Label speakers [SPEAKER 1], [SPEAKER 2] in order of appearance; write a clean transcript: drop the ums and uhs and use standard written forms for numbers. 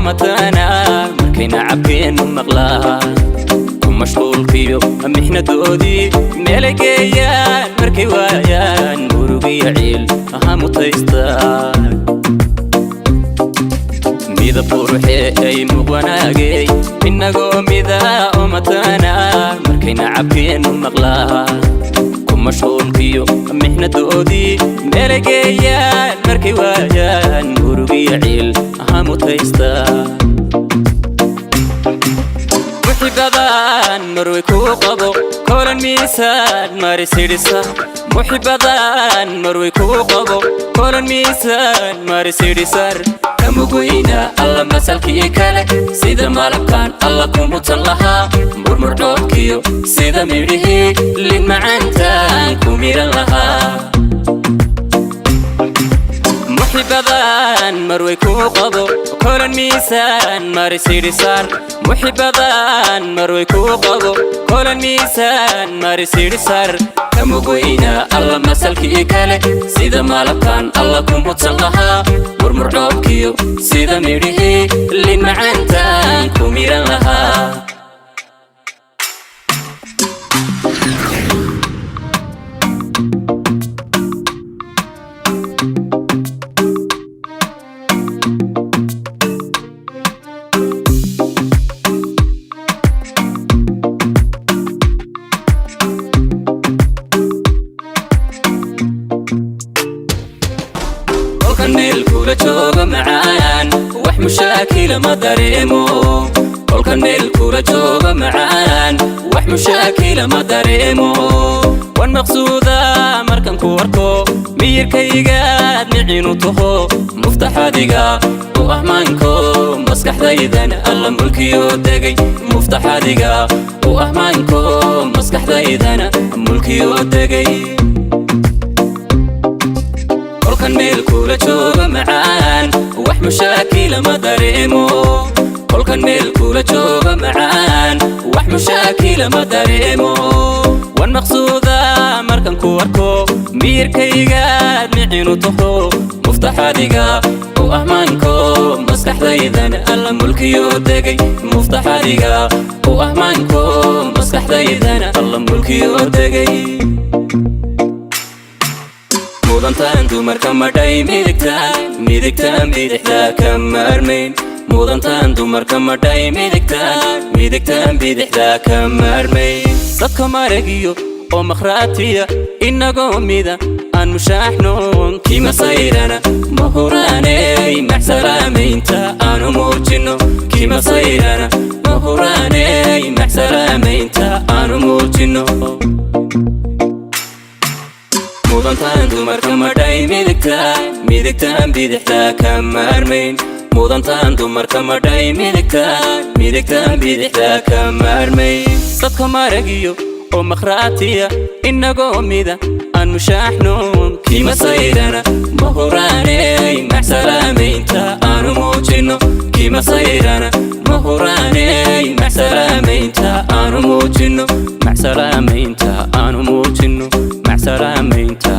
[SPEAKER 1] matana markayna cabkeenu maqlaa ku mashquulkiyo mixnadoodii meelay geeyaan markay waayaan murugiyo ciil aha mutaystaa midab quruxee ay muuq wanaagay inagoo mida oo matana markayna cabkeenu maqlaa ku mashquulkiyo mixnadoodii meelay geeyaan markay waayaan murugiyo ciil aha mutaystaa muxibadan marway kuu qabo kolan miisaan marisidhisa muxibadan marway kuu qabo kolan miisaan marisidhisar kamugweyna alla masalkii kale sida malabkan alla kumutan lahaa murmurdhoobkiyo sida midhihii lin macaantaan ku miran lahaa muxibadan marway kuu qabo kolan miisaan marisidhisar muxibadan marway kuu qabo kolan miisaan marisidhisar kamugweyna alla masalkii kale sida malabkan alla kumutan lahaa murmurdhoobkiyo sida midhihii lin macaantaan ku miran lahaa. Kolkan meel kula joogo macaan wax mushaakila ma dareemo kolkan meel kula joogo macaan wax mushaakila ma dareemo wan maqsuuda markan ku arko miyirkaygaad micinu taho muftaxadiga u ahmaanko maskaxdaydana alla mulkiyo degay muftaxadiga u ahmaanko maskaxdaydana mulkiyo degay kolkan meel kula joogo macaan wax mushaakila ma dareemo kolkan meel kula joogo macaan wax mushaakila ma dareemo wan maqsuuda markan ku arko miyirkaygaad micinu taho muftaxadiga u ahmaanko maskaxdaydana alla mulkiyo degay muftaxadiga u ahmaanko maskaxdaydana alla mulkiyo degay mudantaan dumarka madhay midigtaan midigtaan bidixdaa ka maarmayn mudantaan dumarka madhay midigtaan midigtaan bidixdaa ka maarmayn dadka maragiyo oo makhraatiya inagoo mida aan mushaaxnoon kimasayrana ma huraaney maxsalaamaynta aanu muujino kimasayrana ma huraaney maxsalaamaynta aanu muujino mudantaan dumarka madhay midigtaan midigtaan bidixdaa ka maarmayn mudantaan dumarka madhay midigtaan midigtaan bidixdaa ka maarmayn dadka maragiyo oo makhraatiya inagoo mida aan mushaaxnoon kimasayrana ma huraaney maxsalaamaynta aanu muujino kimasayrana ma huraaney maxsalaamaynta aanu muujino maxsalaamaynta aanu muujino maxsalaamaynta.